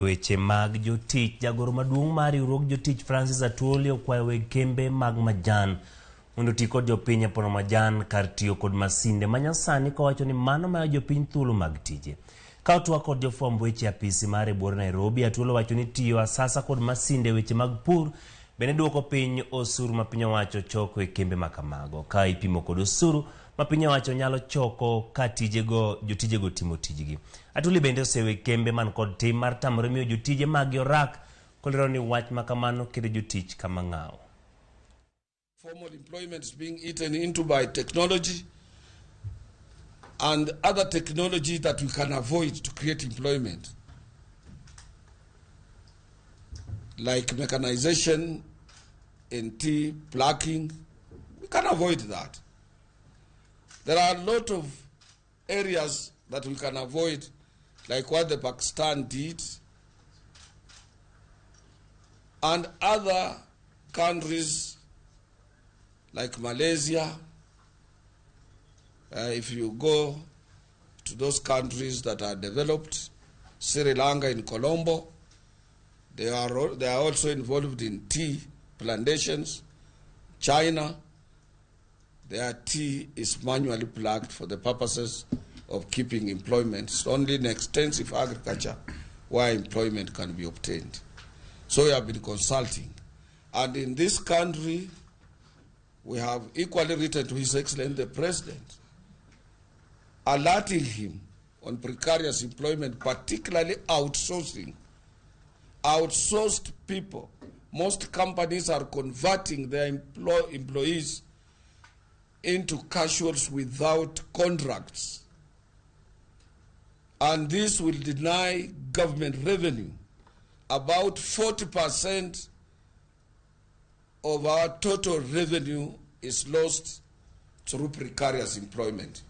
Weche mag jotich. Jagoro maduong' mar riwruog jotich Francis Atwoli okwayo weg kembe mag majan mondo oti kod jopiny e pono majan kar tiyo kod masinde manyasani kowacho ni mano mayo jopiny thuolo mag tije. Ka otwak kod jofwamb weche e apisi mare e buore Nairobi, Atwoli owacho ni tiyo asasa kod masinde e weche mag pur bende duoko piny osuru ma piny owacho choko e kembe ma kamago ka ipimo kod osuru ma piny owacho nyalo choko ka tijego jotijego timo tijgi. Atwoli bende osewe kembe man kod tim mar tamore miyo jotije maggi orak kolero ni wach ma kamano keto jotich kama ng'aw. Formal employment is being eaten into by technology and other technology that we can avoid to create employment, like mechanization in tea plucking. We can avoid that. There are a lot of areas that we can avoid, like what the Pakistan did, and other countries like Malaysia. If you go to those countries that are developed, Sri Lanka in Colombo, they are also involved in tea plantations. China, their tea is manually plucked for the purposes of keeping employment. It's only in extensive agriculture where employment can be obtained. So we have been consulting. And in this country, we have equally written to His Excellency the President, alerting him on precarious employment, particularly outsourcing. Outsourced people. Most companies are converting their employees into casuals without contracts. And this will deny government revenue. About 40% of our total revenue is lost through precarious employment.